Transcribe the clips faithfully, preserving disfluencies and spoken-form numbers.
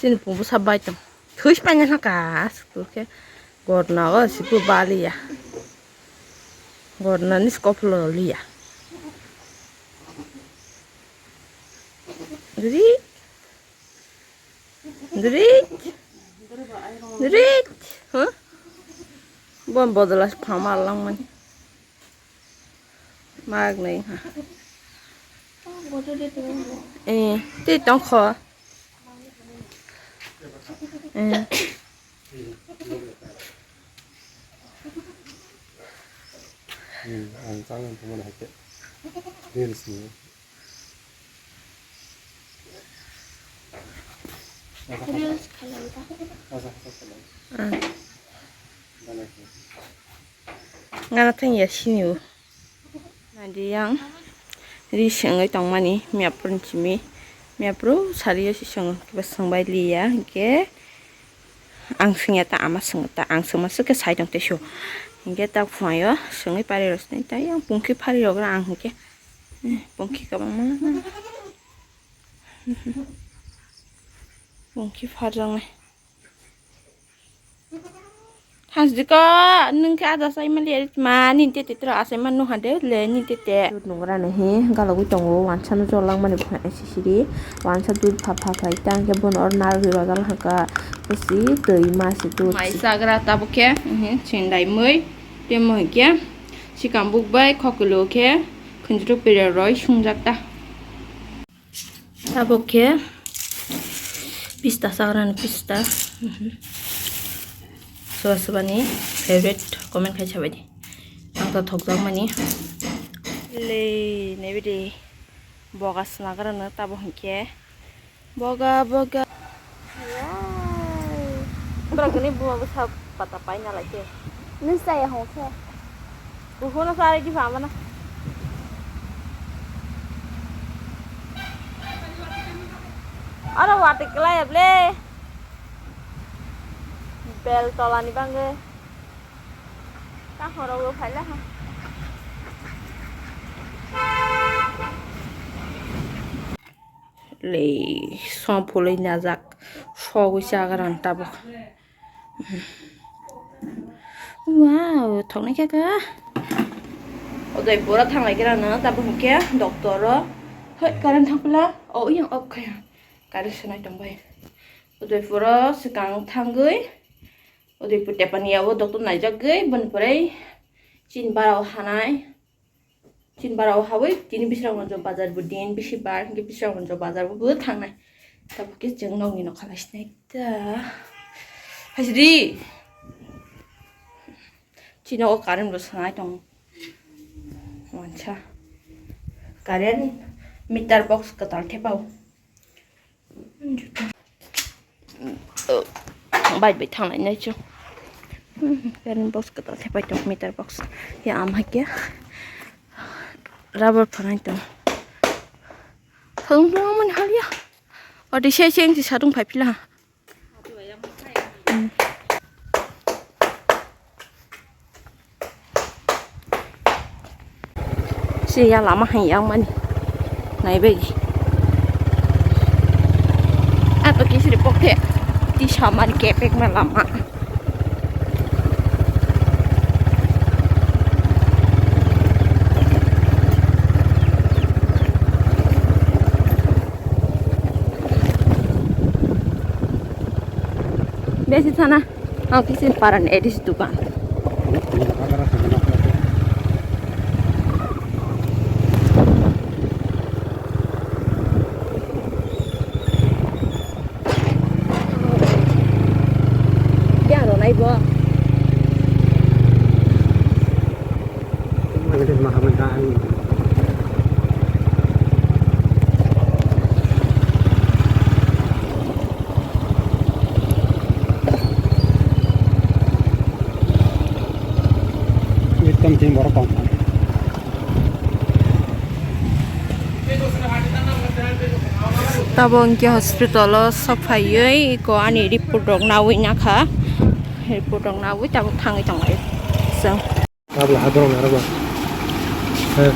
Tini pungbo sab bai tong. Thuis paina haka asuk khe. Gorna o sipu baliya. Gorna ni skoplo liya. Dri. Dri. Dri. Huh? Bon bodolas phama langmani. Magnai ha. Eh, tei tongkho. Eh. Hmm, ang chang ang thumani hai khe. Reels ni. Reels khalai ta. Asa, asa, asa. Ah. Dalai khe. Ngana thang ya sini o. Nadi yang ri sengwi tongmani miyaphuru simi. Miyaphuru sari o si seng kiba sengbai liya hinkhe ang sengya ta ama seng ta ang sengma sukhe sai tong tesu. Hinkhe ta phuaio sengwi pari rosni ta yang pungki phari rok ang hinkhe pungki kabangma pungki pharjaknai. Hasdiko nung khe ada sai mali ari ma nin tete tro asai ma nung hade le nin tete. Dud nung rani hi galagwi tongo wansa no jol langmani buphang sisiri wansa dud pha pha phai ta hwnkhe bono or narwgwi rojak hwnkha bwswi twi ma se dud. Mai chagra tabuk khe chindai mui tei mui khe sikam buk bai khokolo khe khunjuru pira roi sungjak ta. Tabuk khe pista chagrani pista. Mhm. Soba sobani favorite comment khai sabaidi. Ang to thokjakmani. Le nebidi boga sinagrano tabuk hinkhe. Boga boga. Wow. Bwragini buma bwsa pata paina lai khe. Nung chaya hong khe. Buphano sa regi pha mana. Aro wati kelai ble. Bel tolani bangwi. Ta horo wo phaila ha. Le som phulwi najak sogwi chagrang tabuk. Wow, thoknai khe ka. Odoi pura thanglai khe rano tabuk hinkhe doctor o. Hoi, current thangpila. O, yang off kha. Current sanai tongbai. Odoi pura swkang thangwi. Odoi pura tepani abo doctor naijagwi boni pore chin bara o hanai. Chin bara o hawi tini Bisramganj bazar bo din bisi bar hinkhe Bisramganj bazar bo thangnai. Tabuk khe chwng nokni nokha lai sinai ta. Haisidi. Chini o current bo sanai tong. Wansa. Current meter box kwtal thepao. Bai bai thanglai nai chwng. Current box kwtal thepai tong meter box. Ya am hakya. Rubber phanai tong. Thung thung man halya. Odi se se engti sadung phai phila. Siya lama hai yang mani. Nai begi. Ato kisri pokte. Ti saman kepek ma lama. Besi sana. Ang kisin paran edis dukan. Dia ro nai bo. Ekdom chini borok tong. Tabo hwnkhe hospital o sok phaiwi eko ani report rok nawi nakha, report rok nawi tabuk thangwi tonglai. Chwng. Tabla ha borok narwkba. He.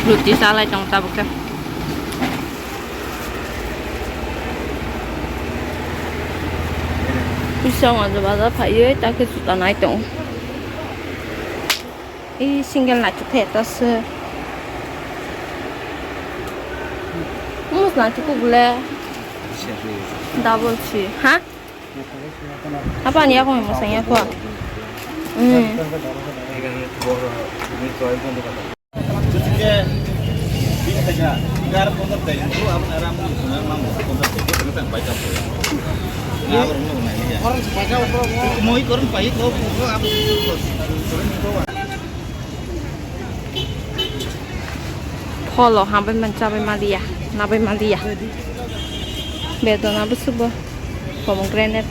Ruti salai tong tabuk khe. Bising o bazar phaiwi ta khe juta nai tongo. I single naichuk khe ta se. Mus naichuk kuk le. Double si, ha? Apa ni aku mau sayang aku. Hmm. Pholo hambai man chabai maliya, nabai maliya. Bedona bwswk bo pomegranate.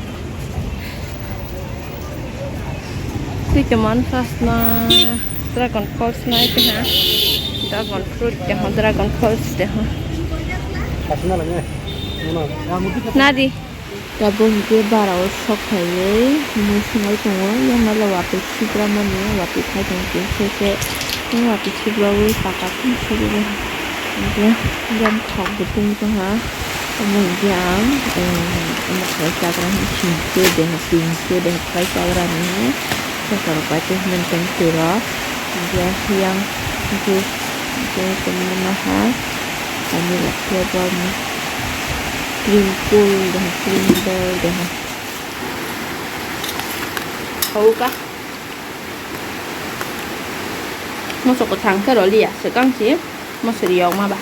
Twi tongmani first na dragon fruits nai tongha. Dragon fruit tongha, dragon fruits tongha. Nadi. Tabuk hwnkhe bara o sok phaiwi mui swngwi tongo, yang mala watwi sibra mani watwi khai tongo, tei se se watwi sibrawi paka thum suri rw hwnkhe yang thok bo tungwi tongha. Omo hwnkhe ang, eh, omo khlai chagra hwn singkhe deha singkhe deha khlai chagra hinwi soka rok bai tei hwnwi tong twi rok hwnkhe yang juice hwnkhe tongwi naha vanilla flavor ni cream cool deha cream bell deha. Hauka. Moso kwthang khe rw liya, swkang se moso riyokma ba.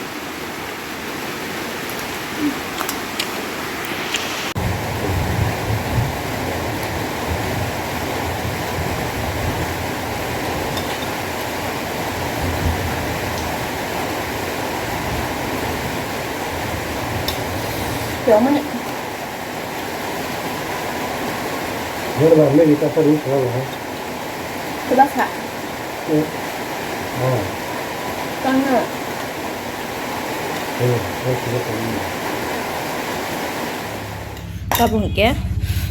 Riyokmani. Nor ba Maggie ta sari sa ba. Kula sa. Eh. Ah. Tang na. Eh, eh, sila tang na. Tabuk hwnkhe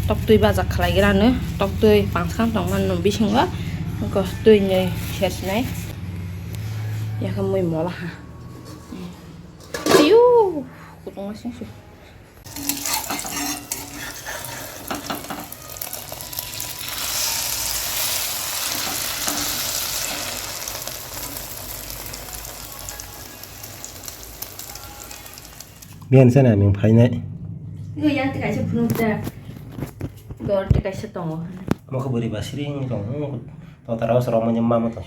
toktwi baja khlaigrano, toktwi panchkam tongmani bisingo twi nwi sersinai. Yakhe mui mola ha. Ayu, kutung asing sih. Biyan sana ming phainai. Yo yang te kaisa phunuk da. Dor te kaisa tongo. Mokhe bwrwi ba siring tong. Totara o soro manya mama tong.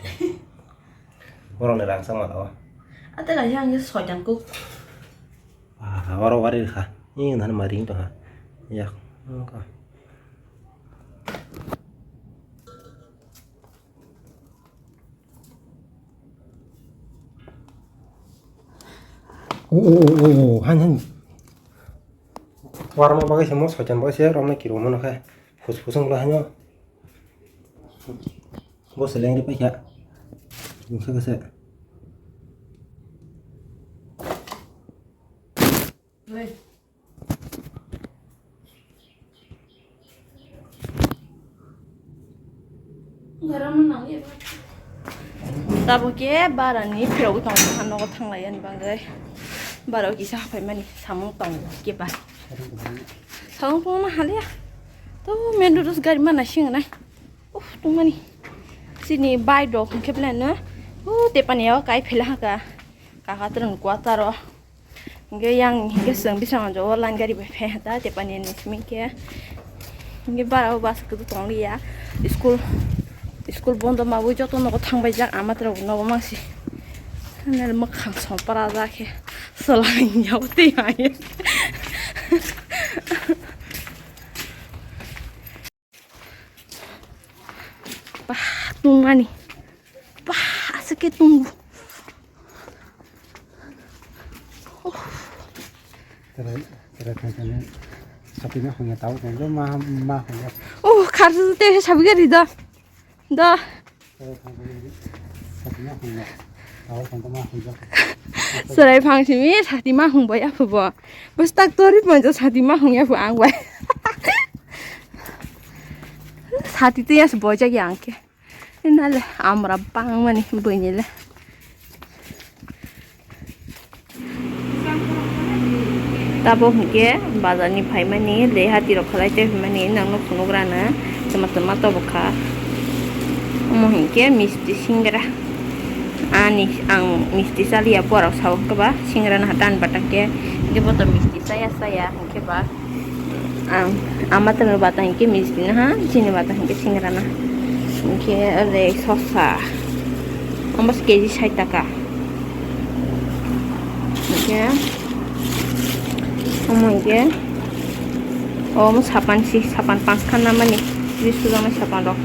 Borok ni rang sama tong. Ate kaisa ang soitan kuk. Ah, oro wari kha. Ni nani ma ring tong ha. Yak. Ka. O, o, o, o, o, han, han. Warma bagwi se mo soitan bagwi se romna kiro mano khe. Fus fus wng la hanyo. Bo seleng ri paikha. Wngkha khe se. Tabuk khe bara ni phirogwi tongo, ha nogo thanglai ani bagwi. Bara o kisa hapai mani samung tongo khe ba. Samung tongma haliya. To main road o gari mana singnai. Uf, tongmani. Chini bike rok hwnkhe belai no. O tepani o kai phela haka. Kaka tron quarter o. Hingke yang hingke chwng bising o line gari bai phai ta tepani ni simi khe. Hingke bara o bus kwtwi tong liya. School, school bondo ma ui joto nogo thang bai jak ama tere nogo mangsi. Nel mwkhang song para ja khe. Sola hingya o twi hai. Bah, tungmani. Bah, aswk khe tungo. Tere, tere thangkhe nung satima hwnya tau tong, ma, ma hwnya. Oh, kharsu te sabi gari do. Do. Tere thangkhe nung satima hwnya tau tong, ma hwnya. Chwrai phang simi satima hwngbai aphubo. Bwswk tak tori ponjo satima hwngya phu ang bai. Sati twi as bojak ya ang khe. Nale amra bangmani buini le. Tabok hinkhe bazar ni phaimani, le hati rok khlai tei phaimani, nangno phunuk rana, tama tama tabok kha. Omo hinkhe misti singra. Ani, ang misti chaliya, borok sao hinkhe ba singra no hatan batang khe, hinkhe bo to misti chaya chaya hinkhe ba. Ang ama tongni bata hinkhe misti no ha, chini bata hinkhe singra no. Hinkhe ore sosa. Omo se K G sait taka. Hinkhe omo hinkhe omo sapan si, sapan panch khan namani, tris sujaknai sapan rok.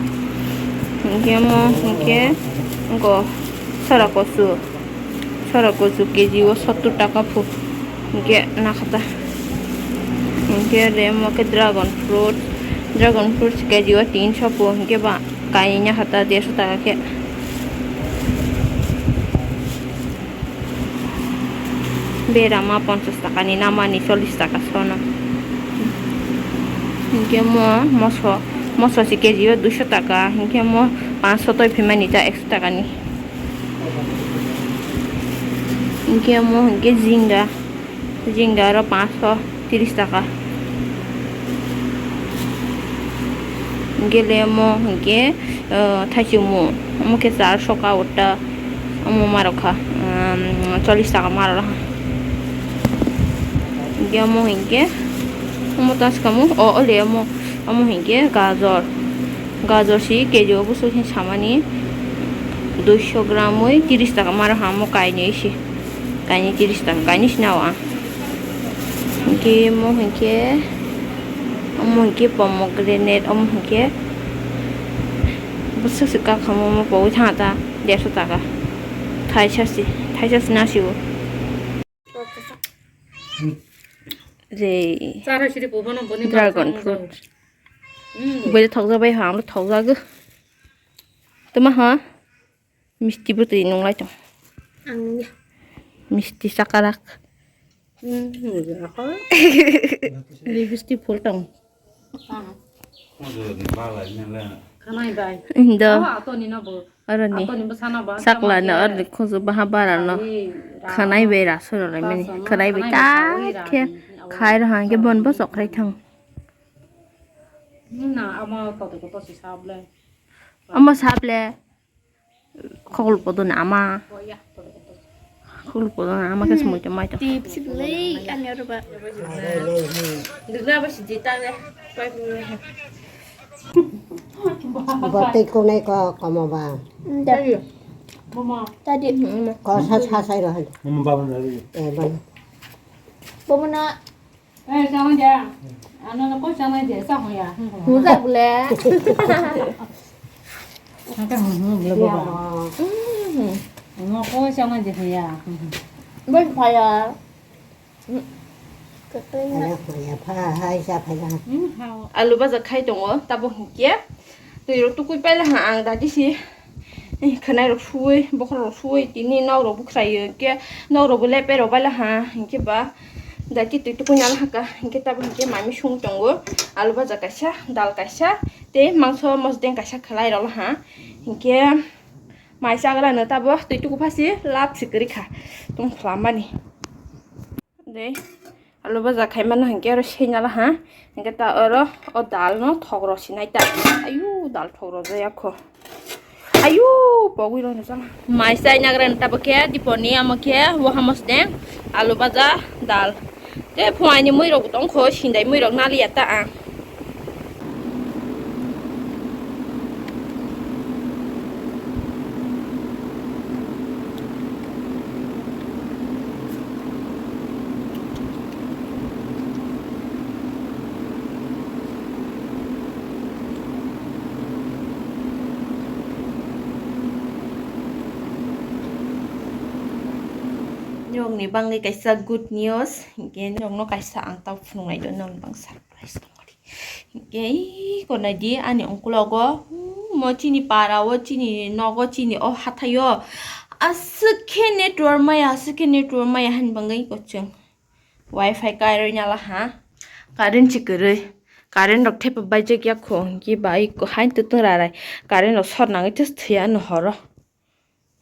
Hinkhe omo hinkhe ongo sora kosu. Sora kosu K G o sottor taka phu. Hinkhe nakhata. Hinkhe re omo khe dragon fruit. Dragon fruit K G o tinso phu. Hinkhe ba kainwi nakhata derso taka khe. Berama ponchas taka ni namani chollish taka sono. Hinkhe mo moso, moso se K G o duiso taka. Hinkhe mo panchso toi phimani ta ekso taka ni. Hinkhe omo hinkhe jinga, jinga aro panchso tris taka. Hinkhe le omo hinkhe, ah, thaichukmung, omo khe charso ka ota, omo ma rok kha, um, chollish taka ma rok kha. Hinkhe omo hinkhe, omo ta swkang o, o le omo, omo hinkhe gajor. Gajor si K G o bwswk se samani duiso gram oi tris taka ma rok ha, omo kainwi se, kainwi tris taka, kainwi se nao ang. Hinkhe omo hinkhe, omo hinkhe pomegranate, omo hinkhe bwswk se kakhamo, omo pogwi thangta derso taka, thaisa se, thaisa se nasi o. Re. Chara siri bubano boni dragon fruit. Bwle thokjak bai ha, ang thokjagw. Tama ha? Misti bwtwi nunglai tong. Ang nungya. Misti sakarak. Lipstick phul tong. Indo. Aroni. Sakla no aroni khunju baha bara no. Khanai bai rasu rwlaimani. Khanai bai ta khe khai rw hang khe bon bo chokrai thang. Omo sable. Khokol podon ama. Khokol podon ama khe sumui tongmai tong. Tip sip lei ani oro ba. Bo tei konai ko komo ba. Tadi. Ko sa sa sai ro han. Mama baba na ri. Eh, bana. Bomo na. Eh, chama dia. Ano na ko chama dia, sa ho ya. Mujak le. Haka hum hum le baba. Ano ko chama dia ya. Bos phaya. Ano phaya pha hai sa phaya. Alu baja khai tongo, tabo hinkhe. Twi rok tukui paila ha ang dagi si. Eh, khwnai rok suwi, bokhorok rok suwi, tini nok rok bo khwlai o, hinkhe nok rok bo lepe rok baila ha, hinkhe ba dagi twi tukui nala ha ka, hinkhe tabo hinkhe mami sung tongo, alu baja kaisa, dal kaisa, tei mangso mosdeng kaisa khwlai rok ha, hinkhe mai chagra no tabo twi tuku phasi lap si kwrwi kha, tong khwlam mani. De, alu baja khaimano hinkhe oro seinala ha. Hinkhe ta oro o dal no thok rw sinai ta. Ayu, dal thok rw jaya kho. Ayu, pogwi rw nw jala. Mai sai nagra ni tabo khe diponi amo khe waha mosdeng, alu baja, dal. Tei phuaini mui rok tong kho, sindai mui rok naliya ta ang. Nokni bangwi kaisa good news, hinkhe nokno kaisa ang tei phunuknai do, nokni bang surprise tongmani. Hinkhe iko naidi ani ongkologo, hmm, mo chini para o, chini nogo, chini o hathai o aswk khe network maya, aswk khe network maya hani bagwi iko chwng wifi kairwi nala ha, current si kwrwi, current rok thepa baijak ya kho, hinkhe bai iko haino twtwng rarai, current rok short nangwi just thwiya ano horo.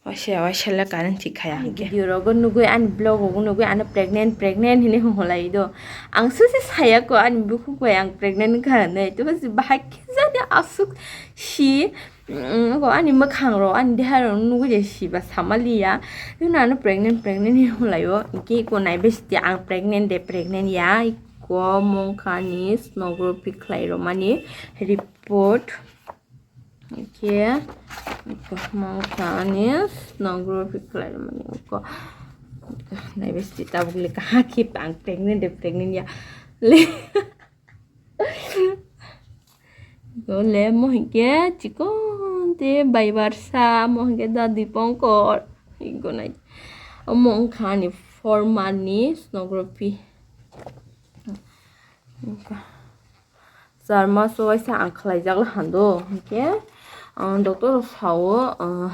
Waisa waisa le current thik khaya hwnkhe. Video rogo nugwi ani vlog rogo nugwi ano pregnant pregnant hinwi hwnlai do. Ang sese saya ko ani bukhuk bai ang pregnant wngkha hinwi. Tebo se bahai khe jani aswk si, mm, ko ani mwkhang rok ani deha rok nugwi je siba sama liya. Bini ano pregnant pregnant hinwi hwnlai o. Hwnkhe ko naibe sidi ang pregnant de pregnant ya. Ko mungkha ni sonography khlai rwmani report. Hwnkhe, mungkhani sonography khlaimani wngkha. Naibe sidi tabuk le kaha khe ang pregnant de pregnant ya. Le, le mo hwnkhe chikon de bai barsa, mo hwnkhe da Dipankar. Igo nai. Omo wngkha ani four month ni sonography. Char mas o waisa ang khlaijak la hando, hwnkhe, ah, doctor rok sao, ah,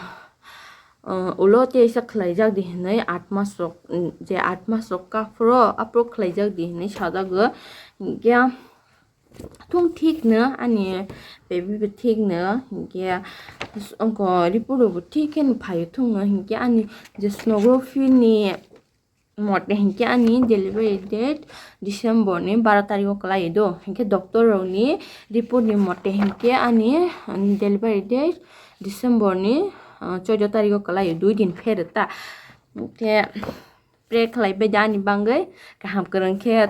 ah, ulo teisa khlaijak di hinwi, aat mas rok, mm, je aat mas rok kaphro aphro khlaijak di hinwi sajago, hwnkhe thung thik no ani baby bo thik no, hwnkhe ongko report rok bo thik khe no phaio thung no, hwnkhe ani je sonography ni mote hinkhe ani delivery date December ni baro tarikh o kwlai do. Hinkhe doctor rokni report ni mote hinkhe ani delivery date December ni, ah, choido tarikh o kwlai, dui din pherw ta. Hinkhe pray khlai bai di ani bagwi, kaham kwrwng khe,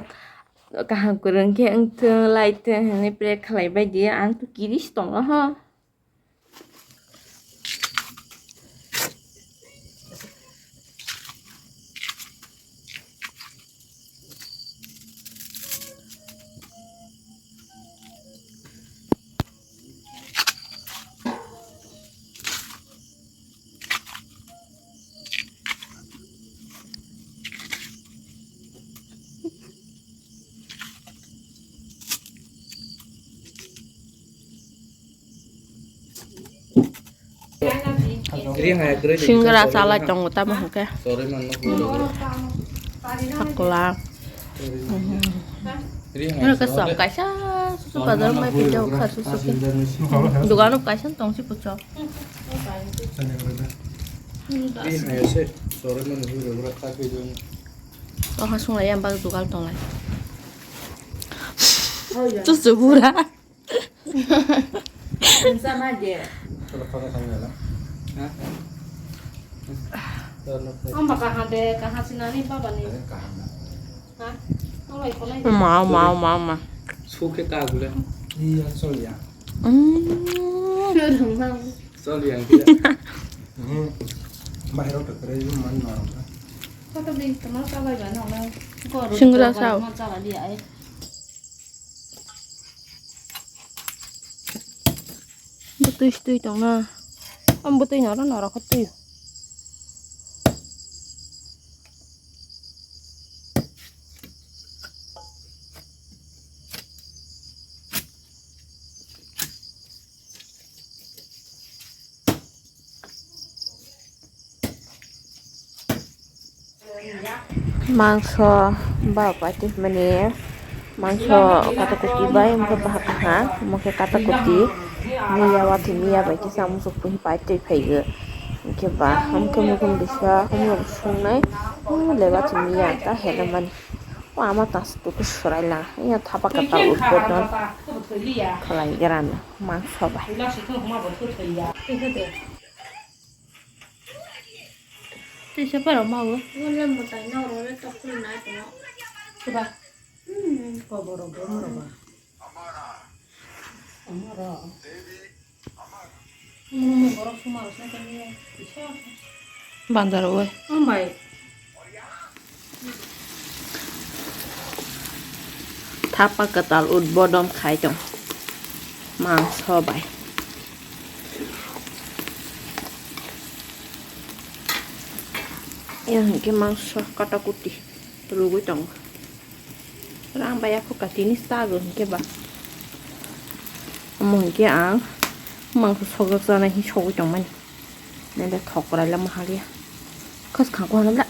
kaham kwrwng khe wngthung lai thung hinwi pray khlai bai di, ang to kiris tongo ho. Singra chalai tongo tamo hwnkhe. Pakla. Ano kasom kaisa susu bazar mai pijak kha susu khe. Dogano kaisa tongsi puchok. Oha sunglai yang bak dogal tonglai. Susu bura. Sama je. Ang baka hande kaha sinani baba ni. Ma, ma, ma, ma. Suke ka gule. Iya, sorry ya. Mm. Sorry ya. Bahero to kare man na. Kata din teman ka bai ba na. Singra sao. Bwtwi stwi tongna. Am bwtwi noro noro kho twi. Mangso ba paitwi mani mangso kata kuti bai wngkha baha kaha omo khe kata kuti miya watwi miya bai khe samung sukphi paitwi phaigo hwnkhe ba hamkhe mukhung bisa hamya bo sungnai le watwi miya ta hela mani o ama tang sutuk khe swrai lang ya thapa kwtal utpodon khlai gra no mangso bai. Tei se parok ma o. Wala mwtai norok le tok phuru nai tongmo. Keba. Hmm. Koborok bo norok ba. Amara. Hmm, borok suma rok se tongmo. Bandar oi. Ambai. Thapa kwtal utbodom khai tong mangso bai. Yang hwnkhe mangso kata kuti rwgwi tongo. Rang bai aphuru katini chago hwnkhe ba. Omo hwnkhe ang mangso sokjak chanai hinwi sogwi tongmani. Nede thok kwraila mahalia. Khas khangkho hwnwi la.